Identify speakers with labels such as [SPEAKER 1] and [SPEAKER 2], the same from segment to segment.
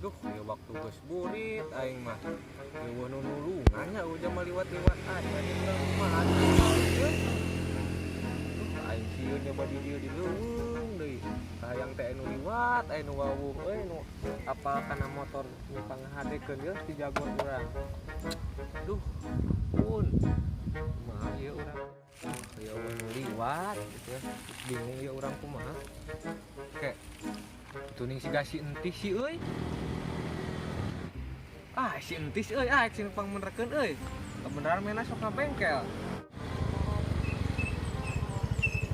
[SPEAKER 1] Duh, ya waktu geus burit aing mah. Eueuh nu nulungan nya ujang mah liwat-liwat aja di urang kumaha euy. Duh, aing sieun nyoba di dieu di leuweung deui. Hayang teh anu liwat, aya nu wawuh euy nu apal kana motor nu pangahadekeun yeuh si jago urang. Duh, pun. Kumaha ieu urang? Ya eueuh nu liwat gitu ya. Bingung ieu urang kumaha. Oke. Tuning siga si entis si euy. Ah, si entis euy, ah sing pangmenerkeun euy. Kebenaran mena sok ka bengkel.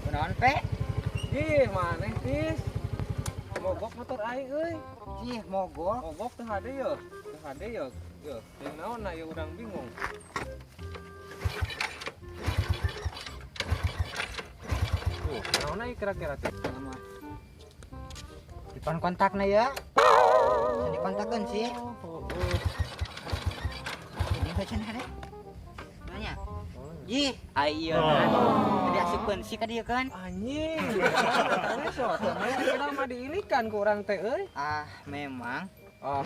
[SPEAKER 2] Kunaon pe?
[SPEAKER 1] Ih, maneh tis. Mogok motor aing euy.
[SPEAKER 2] Ih, mogok.
[SPEAKER 1] Mogok teu hade yeuh. Teu hade yeuh. Yeuh, jeung naon na ieu urang bingung. Tuh, naon ieu kira-kira teh?
[SPEAKER 2] Depan kontakna ya. Bisa dikontakkan sih.
[SPEAKER 1] Oh,
[SPEAKER 2] Ini baca hade. Nanya. Ih, ayo nah. Tadi asupkeun sih ka dieu kan.
[SPEAKER 1] Anjing. Katanya sok, mana urang mah diilikan ku urang teh euy.
[SPEAKER 2] Ah, memang.
[SPEAKER 1] Oh.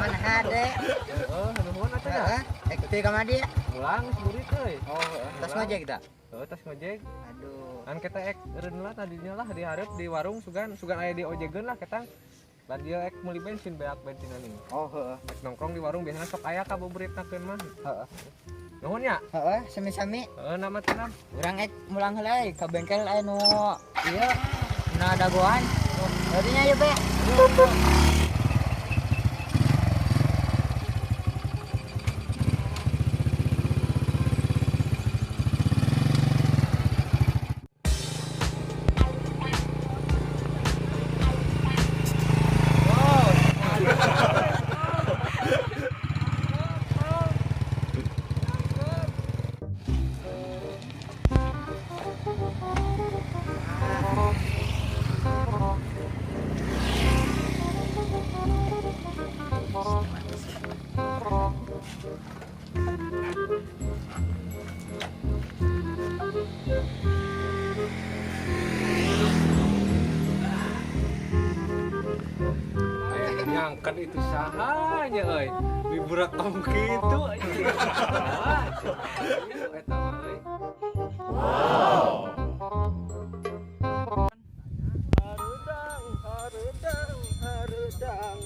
[SPEAKER 2] Mana hade?
[SPEAKER 1] Heeh, nuhun atuh nya.
[SPEAKER 2] Heeh, teh ka mandi.
[SPEAKER 1] Pulang geus burit euy.
[SPEAKER 2] Oh, tas ngojek ta?
[SPEAKER 1] Heeh, tas ngojek.
[SPEAKER 2] Aduh.
[SPEAKER 1] Kan kita ek eureun lah tadinya lah di hareup di warung sugan sugan aya di ojegeun lah ketang. Lah dia ek meuli bensin beak bensin anjing.
[SPEAKER 2] Oh, heeh.
[SPEAKER 1] Ek nongkrong di warung biasanya sok aya kabuburitnakeun mah.
[SPEAKER 2] Heeh.
[SPEAKER 1] Nuhun nya?
[SPEAKER 2] Heeh, sami-sami.
[SPEAKER 1] Heeh, nama teh nam.
[SPEAKER 2] Urang ek mulang heula euy ka bengkel aya nu ieu na dagoan. Berarti nya ieu pe.
[SPEAKER 1] Nyangkan itu sahanya euy. Diburak tong kitu anjing. Eta mah euy.
[SPEAKER 3] Wow. Hareudang, hareudang, hareudang,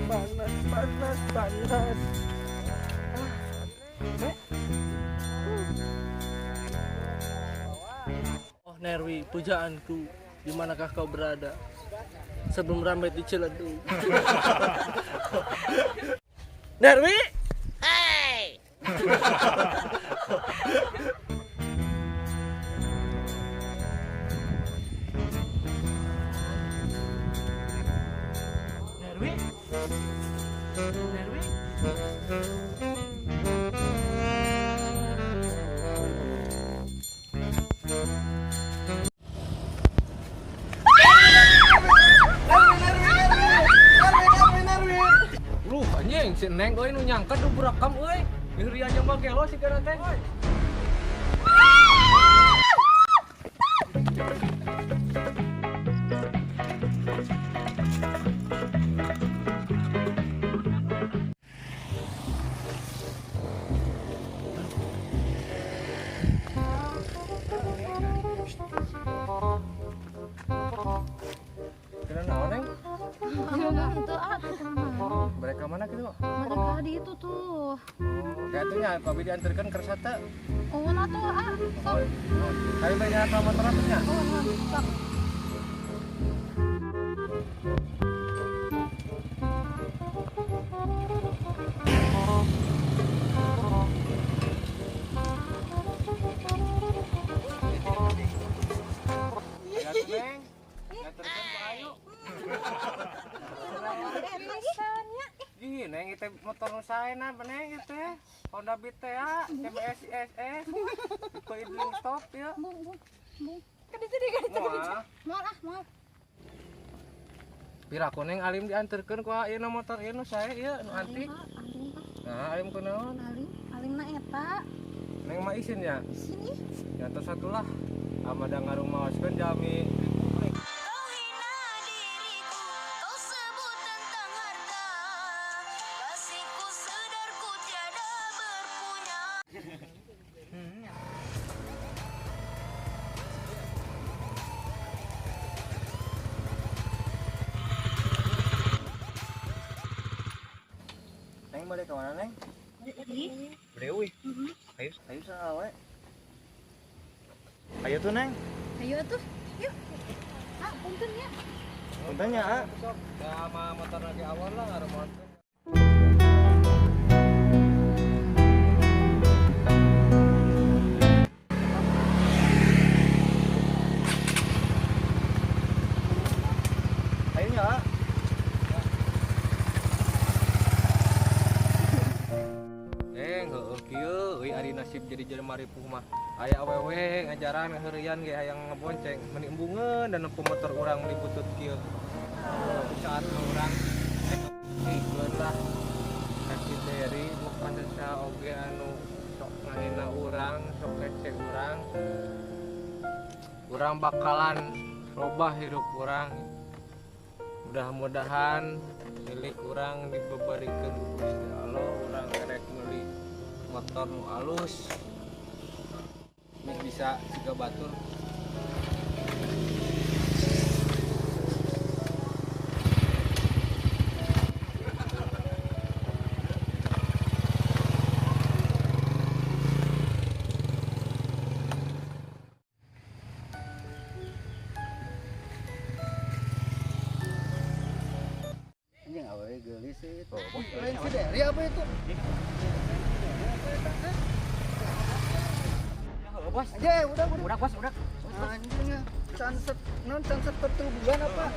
[SPEAKER 3] panas, panas, panas.
[SPEAKER 4] Oh Nerwi, pujaanku, di manakah kau berada? Sebelum ramai di Ciledug. Nerwi?
[SPEAKER 2] Hey!
[SPEAKER 4] Nerwi? Nerwi?
[SPEAKER 1] Luh anjing si Neng euy nu nyangket nu burakam euy. Heureun aja mah gelo si kana teh. Kena naon, Neng? Mereka mana gitu?
[SPEAKER 5] Mereka di itu tuh.
[SPEAKER 1] Kayak itu nya, papi diantarkan ke sate.
[SPEAKER 5] Oh, nah tuh, ah. Sok.
[SPEAKER 1] Kami banyak sama motor apa nya?
[SPEAKER 5] Oh, sok.
[SPEAKER 1] Ya, Neng. Diantarkan ke Ayu. Ih, Neng itu motor nu saena Neng itu. Honda Beat teh ya, CBS ISS. Tipe idling stop ya.
[SPEAKER 5] Bung, bung, bung. Kaditu deui, kaditu. Moal ah, moal.
[SPEAKER 1] Piraku Neng alim dianterkeun ku ieu motor ieu nu sae ieu nu antik. Nah, alim kunaon?
[SPEAKER 5] Alim, alimna eta.
[SPEAKER 1] Neng mah isin ya?
[SPEAKER 5] Isin ih.
[SPEAKER 1] Ya tos atulah. Amada ngarumaoskeun jalmi.
[SPEAKER 3] balik ke mana, Neng?
[SPEAKER 5] Bade
[SPEAKER 3] euy. Ayo, ayo saha we. Ayo tuh, Neng.
[SPEAKER 5] Ayo tuh. Yuk. Ah, punten ya.
[SPEAKER 3] Punten ya, ah.
[SPEAKER 1] Sok, sama motor lagi awal lah ngaremontkeun.
[SPEAKER 3] Ayo nya, ah.
[SPEAKER 1] Neng, heueuh kieu euy ari nasib jadi jelema ripuh mah. Aya awewe ngajaran ngaheureuyan ge hayang ngebonceng, meuni embungeun dan nempo motor urang meuni butut kieu. Saat urang ikut lah kasih Deri bukan saha oge anu sok ngahina urang, sok kece urang. Urang bakalan robah hirup urang. Mudah-mudahan milik urang dibebarikeun ku Gusti Allah, urang erek meuli motor nu alus. Meh bisa siga batur.
[SPEAKER 3] Anjing awewe geulis sih itu. Lain si Deri apa itu?
[SPEAKER 2] Bos.
[SPEAKER 3] Aja, udah.
[SPEAKER 2] Udah, bos, udah.
[SPEAKER 3] Anjing ya. Sunset, non sunset pertubuhan apa?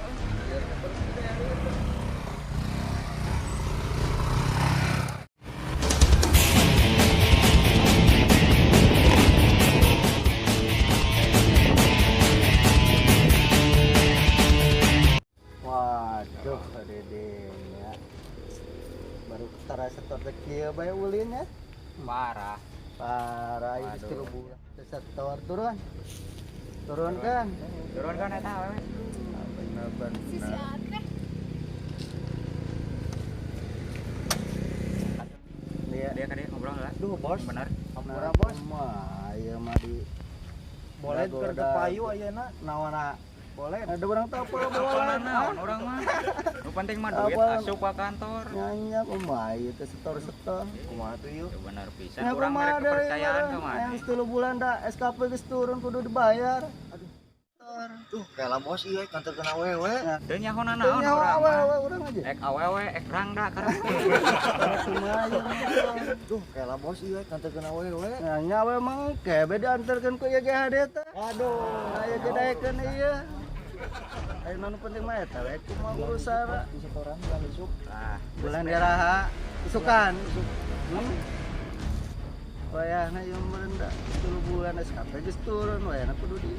[SPEAKER 3] Waduh, Dede ya. Baru terasa setor kieu bae ulin ya.
[SPEAKER 1] Parah.
[SPEAKER 3] Parah ini 3 bulan. Setor turun. Turun kan?
[SPEAKER 2] Turun kan eta awewe.
[SPEAKER 3] Bener-bener.
[SPEAKER 5] Si si teh.
[SPEAKER 2] Dia kan dia ngobrol lah.
[SPEAKER 3] Duh, bos.
[SPEAKER 2] Bener.
[SPEAKER 3] Ampura, bos. Mah, ieu mah di
[SPEAKER 4] Boleh keur teu payu ayeuna.
[SPEAKER 3] Naonna? Boleh. Ada orang tahu apa bola
[SPEAKER 2] naon urang mah. Nu penting mah duit asup ka kantor.
[SPEAKER 3] Nanya kumaha ieu teh setor-setor.
[SPEAKER 4] Kumaha tuh yuk?
[SPEAKER 2] Ya bener pisan urang mere kepercayaan ka maneh.
[SPEAKER 3] Yang 10 bulan dah SKP geus turun kudu dibayar. Aduh.
[SPEAKER 4] Tuh, kayak bos ieu kantor kena awewe.
[SPEAKER 2] Teu nyaho naon urang mah.
[SPEAKER 3] Urang aja.
[SPEAKER 2] Ek awewe, ek rangda karep.
[SPEAKER 3] Kumaha ieu.
[SPEAKER 4] Tuh, kayak bos ieu kantor kena awewe.
[SPEAKER 3] Nanya we mah ke be diantarkeun ku ieu GHD teh.
[SPEAKER 4] Aduh,
[SPEAKER 3] aya ge daekeun ieu. Ayo nu penting mah eta we kumaha urusan
[SPEAKER 4] di setoran bulan isuk.
[SPEAKER 2] Tah,
[SPEAKER 3] bulan iraha isukan. Wayahna ieu meureun da 10 bulan SKP geus turun wayahna kudu di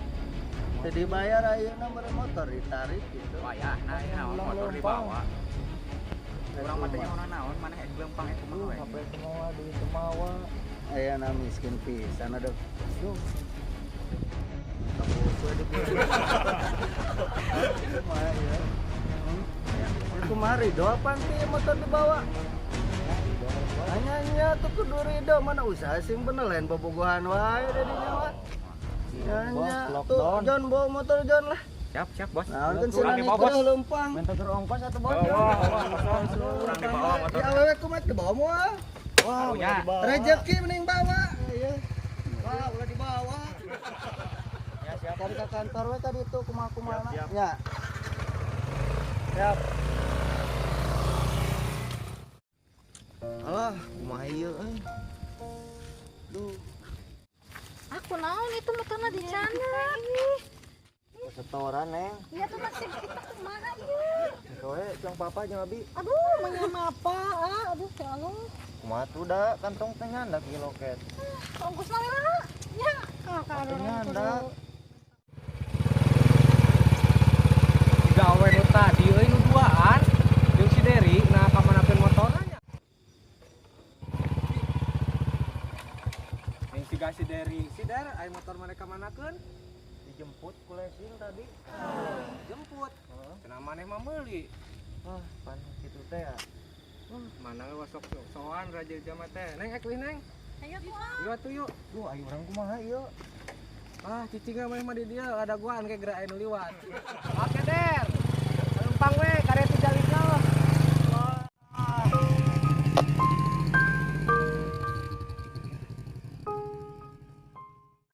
[SPEAKER 3] teu dibayar ayeuna meureun motor ditarik gitu.
[SPEAKER 2] Wayahna ieu motor dibawa. Urang mah teu nyaho naon maneh ek leumpang ek kumaha we.
[SPEAKER 4] HP teu duit teu mawa.
[SPEAKER 3] Ayeuna miskin pisan aduh. Duh. Kumaha ridho apaan sih motor dibawa? Hanya tuh kudu ridho mana usaha sing bener lain bobogohan wae di nyawa. Hanya tuh John bawa motor John lah.
[SPEAKER 2] Siap siap bos.
[SPEAKER 3] Nah, kan sini kudu leumpang.
[SPEAKER 4] Minta tur ongkos atau bos?
[SPEAKER 2] Urang dibawa motor.
[SPEAKER 3] Ya awewe kumaha dibawa moal?
[SPEAKER 4] Wah,
[SPEAKER 3] rezeki mending bawa. Wah, ulah dibawa.
[SPEAKER 2] Ya siap.
[SPEAKER 3] Cari ke kantor we tadi itu kumaha-kumaha nya. Siap.
[SPEAKER 4] Alah, kumaha ieu euy. Duh.
[SPEAKER 5] Aku naon itu motorna di cana.
[SPEAKER 4] Setoran, Neng.
[SPEAKER 5] Iya tuh nasib kita kumaha ieu.
[SPEAKER 4] Kowe jeung papa jeung abi.
[SPEAKER 5] Aduh, manya apa? Ah, aduh, ya Allah.
[SPEAKER 4] Kumaha tuh da kantong teh nyandak ieu loket.
[SPEAKER 5] Ongkosna we lah. Ya,
[SPEAKER 4] Teh nyandak.
[SPEAKER 1] Gawe nu tadi euy nu duaan jeung si Deri nah kamanakeun motorna nya. Yang siga si Deri, si Der aya motor maneh kamanakeun?
[SPEAKER 4] Dijemput ku leasing tadi.
[SPEAKER 1] Jemput. Cenah maneh mah meuli.
[SPEAKER 4] Wah, pan kitu teh ya.
[SPEAKER 1] Mana we sok soan raja jama teh. Neng ek neng.
[SPEAKER 5] Ayo tuh ah.
[SPEAKER 1] Yuk atuh yuk.
[SPEAKER 4] Duh, ayo urang kumaha ieu?
[SPEAKER 1] Ah, cicing mah mah di dieu ada guaan ke gerak anu liwat. Oke, Der. Lempang we.